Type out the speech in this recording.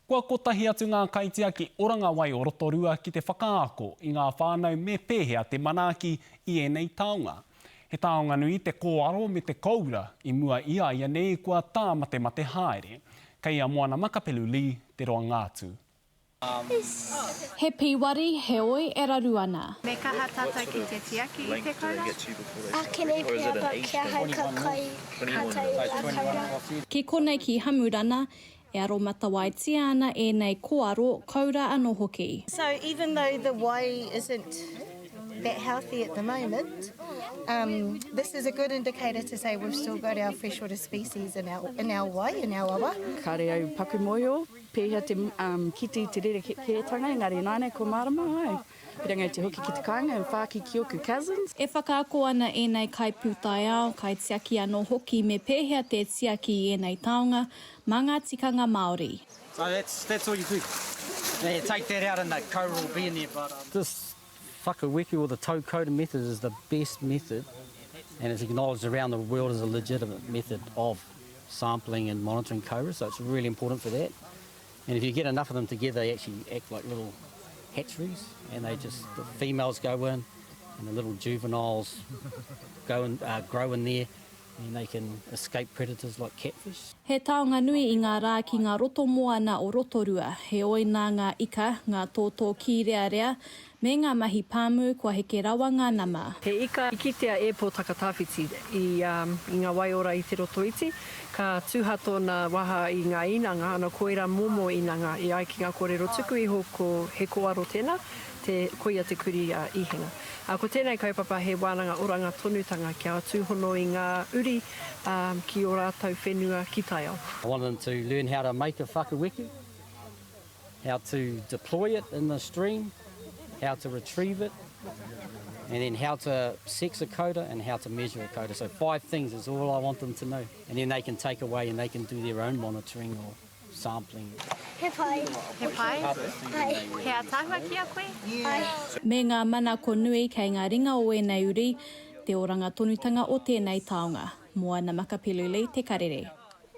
Kua kotahi atu ngā kaitiaki oranga wai o Rotorua ki te whakaako i ngā whānau me pēhea te manaaki i ēnei taonga. He taonga nui te kōaro me te koura i mua i a ia nei kua tāmatemate haere. Kei a Moana Makapelu Lee te roanga atu. He pīwari, heoi e raru ana. Me kaha tātou ki te tiaki i te koura. Ākene pea but ki ahau ka kai kātou i ngā koura. Ki konei ki Hamurana, E aromatawaitia ana ēnei kōaro, koura anō hoki. So even though the wai isn't that healthy at the moment, um, this is a good indicator to say we've still got our freshwater species in our, in our wai, in our awa. Kāre au paku mōhio pēhea te um, kite i te rerekētanga, engari nāianei kua mārama ai. Pirangi te hoki ki te kāinga and whāki ki oku cousins. E whakaako ana ēnei kaipūtaiao, kaitiaki anō hoki me pēhea te tiaki i ēnei taonga mā ngā tikanga Māori. So that's that's all you do. Now you take that out and the koura will be in there but um. This whakaweke or the toe coating method is the best method and it's acknowledged around the world as a legitimate method of sampling and monitoring koura so it's really important for that. And if you get enough of them together, they actually act like little hatcheries, and they just, the females go in, and the little juveniles go and uh, grow in there, and they can escape predators like catfish. He taonga nui i ngā rā ki ngā roto moana o Rotorua, heoi nā ngā ika, ngā tōtō kīrearea, me ngā mahi pāmu kua heke rawa ngā nama. He ika i kitea e Pōtaka-Tawhiti i ngā waiora i Te Rotoiti, ka tuha tōna waha i ngā īnanga, ana koira momo īnanga e ai ki ngā kōrero tuku iho ko he kōaro tēnā, te, koia te kurī a Īhenga. Ā, ko tēnei kaupapa he wānanga oranga tonutanga kia tūhono i ngā uri, ā, ki ō rātou whenua ki taiao. I wanted them to learn how to make a whakaweke. how to deploy it in the stream, how to retrieve it, and then how to sex a koura and how to measure a koura. So five things is all I want them to know. And then they can take away and they can do their own monitoring or sampling. He pai. He pai? Pai. He ataahua ki a koe? Pai. Me ngā manako nui kei ngā ringa o ēnei uri, te oranga tonutanga o tēnei taonga. Moana Makapiluli Te Karere.